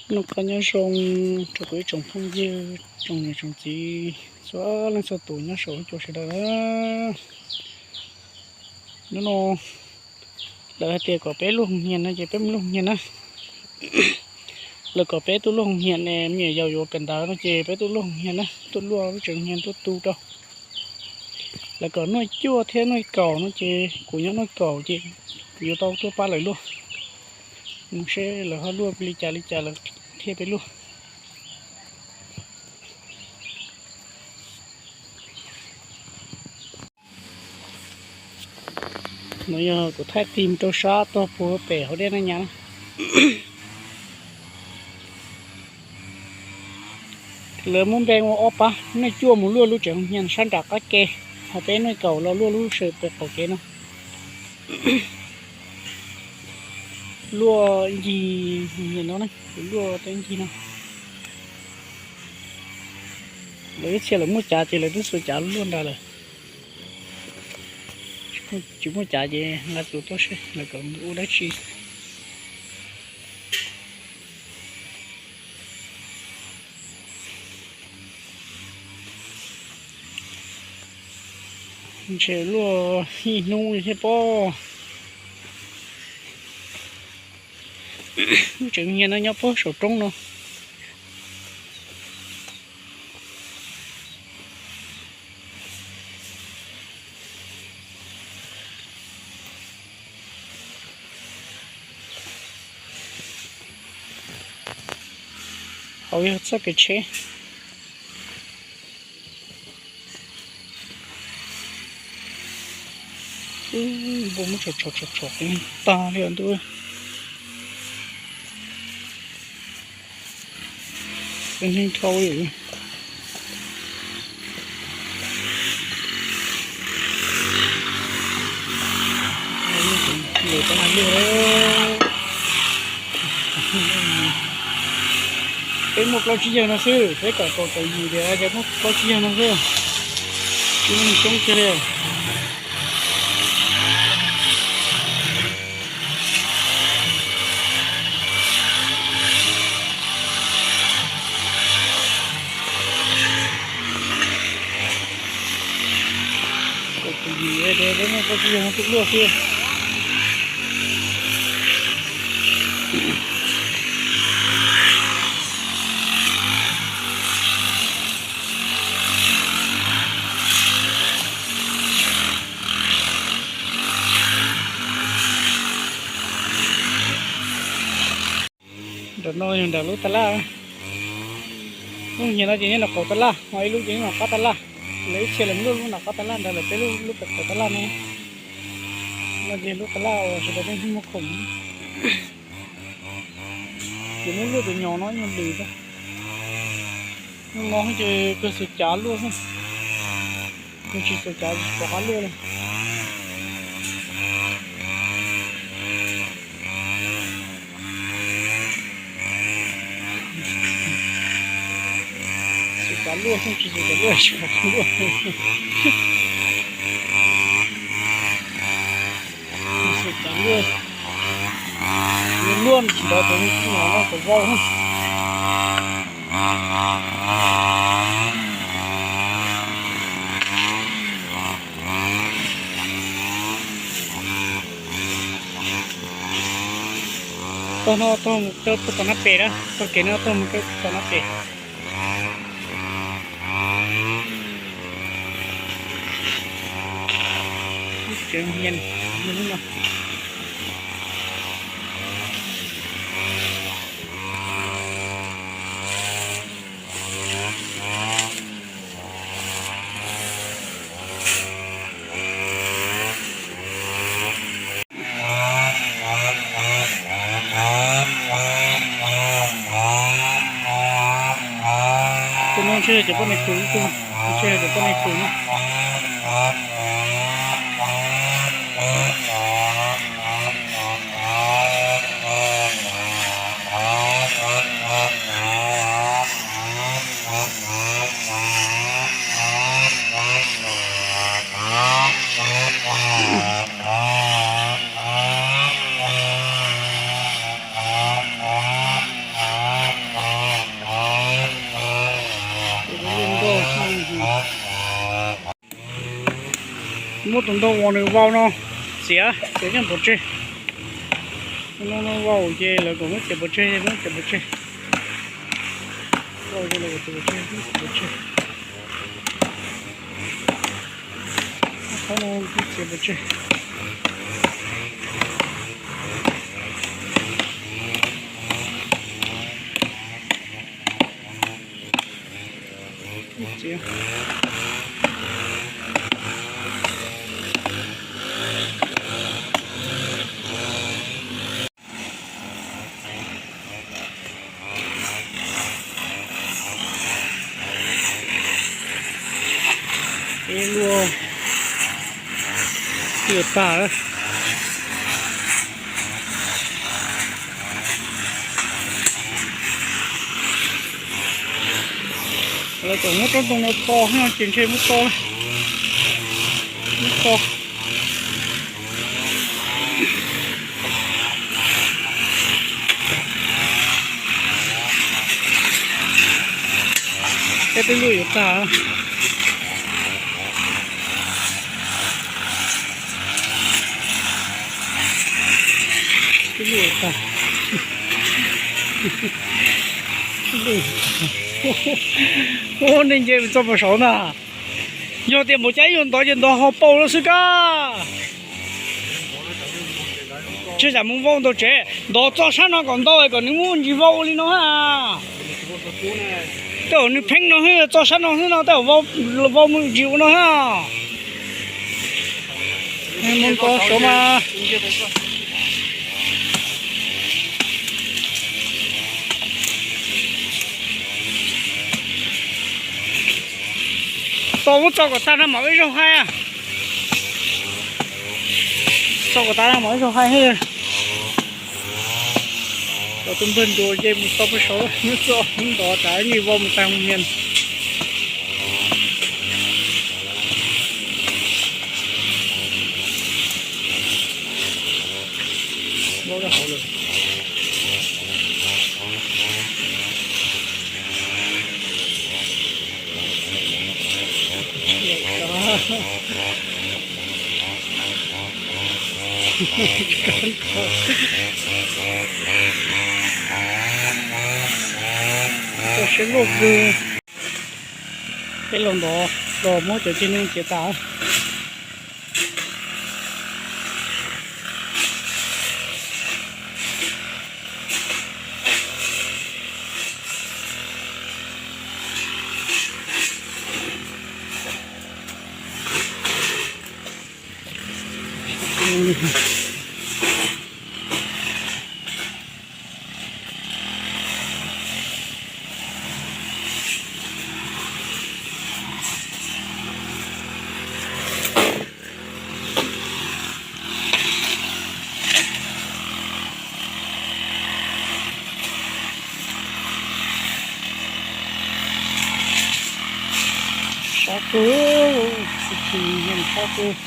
Noj qab nyob zoo rau kuv ib tsoom phooj ywg, tsoom niam tsoom txiv, txhua leej txhua tus nyob saum huab cua sawv daws na. Hnub no lawv hais tias kom peb luaj hoos nyias no ces peb mus luaj hoos nyias na. Lawv kom peb tuaj luaj hoos nyias ne, me nyuam yaus yuav kawm ntawv no ces peb tuaj luaj hoos nyias na, tuaj luaj lub tsev hoos nyias tuaj tu rau. Lawv kom nuj cuaj thiab nuj kaum no ces kuv nyob nuj kaum ces kuv yuav tau tuaj pab lawv luaj. Mus seb lawv ho luaj li cas li cas lawv thiaj peb luaj. No yog kuv thaij tig rau sab tog puag pem hauv dej Naj Nyab na. Lawv muab npe ua ob pab, nuj cuaj mus luaj lub tsev hoos nyias sab nram qab ke, ho peb nuj kaum los luaj lub sab pem qaum kev no. Luaj ncig no, luaj teb ncig no. Lawv ib txhia lawv muaj cav ces lawv twb xuas cav luaj nrad lawm. Tsis muaj cav ces nqa tus tuaj seb lawv kom ua dab tsi. Ntshe luaj ib hnub thiaj pob. Lub tsev nyiag no nyob puag saum roob no. Hauv yog txoj kev tsheb. Npua muab tsom tsom tsom tsom qeeb tag li os ntuj. Qeeb heev dhau li. Lawv tau hais lus, peb muaj plaub tsib yawg no xwb, peb kom kaum tawm yim tias ces muaj plaub tsib yawg no xwb, tsis muaj neeg coob kiag li. Kaum tawm yim, peb muaj plaub tsib yawg no xwb luaj xwb. Nram no yog nram lub taj laj. Lub nyiag no ces nyob nram qaum taj laj, ho ib lub ces nyob nram qab taj laj. Lawv ib txhia lawv muab lub nram qab taj laj nrad, lawv peb lub lub pem qaum taj laj no. No ces lub taj laj uas sawv daws pheej muag khoom. Ces muab luaj tus nyuag no nyuag lwm xwb. Hnub no ces kawg xuas cav luaj xwb. Kawg tsis xuas cav tsis pom qab luaj li. Xuas cav luaj xwb, tsis xuas cav luaj tsis pom qab luaj. Xuas cav luaj, luaj nrov tus nyuag no kom vau. Tog no tog mus rau tom Nab Pem na, tog kev no tog mus rau tom Nab Pem. Tsev nyiag no. Tus no ntshe yog cov poj niam khwv tus, ntshe yog cov poj niam khwv no. Muab tus ntoo uas nws vau no txiav, txiav coj pov tseg. No no vau ces lawv kom muab txiav pov tseg, muab txiav pov tseg. Vau ces lawv kom txiav pov tseg, muab txiav pov tseg. Qhov no txiav pov tseg. Ib luaj yuav tag. Lawv kom muab rab ntoo no to no ces ntshe muab to, muab to. Peb twb luaj yuav tag. Twb luaj yuav tag. Ub, nej nce txog puag saud ntag. Yog tias npaum cas yuav ntov ces ntov ho paus lawm xwb kab. Tseg tsam mus vau ntau tsev, ntov txog sab no kom ntau kom nws muaj ntsis vau li no ha. Tej zaum nws pheej no xwb, txog sab no xwb no tej zaum vau mus ntsis ua no ha. Mus ntov saud mas. Tau, muab tso kom tag no mam ib zaug haib. Tso kom tag no mam ib zaug haib. Cov tus npawg nruas nce mus tau puag saud, muab tso ntov tas nej vau mus tag mus nias. Siab luaj kawg. Peb los ntov los muab cov ceg no txiav tas. Sab kawg, sab kawg.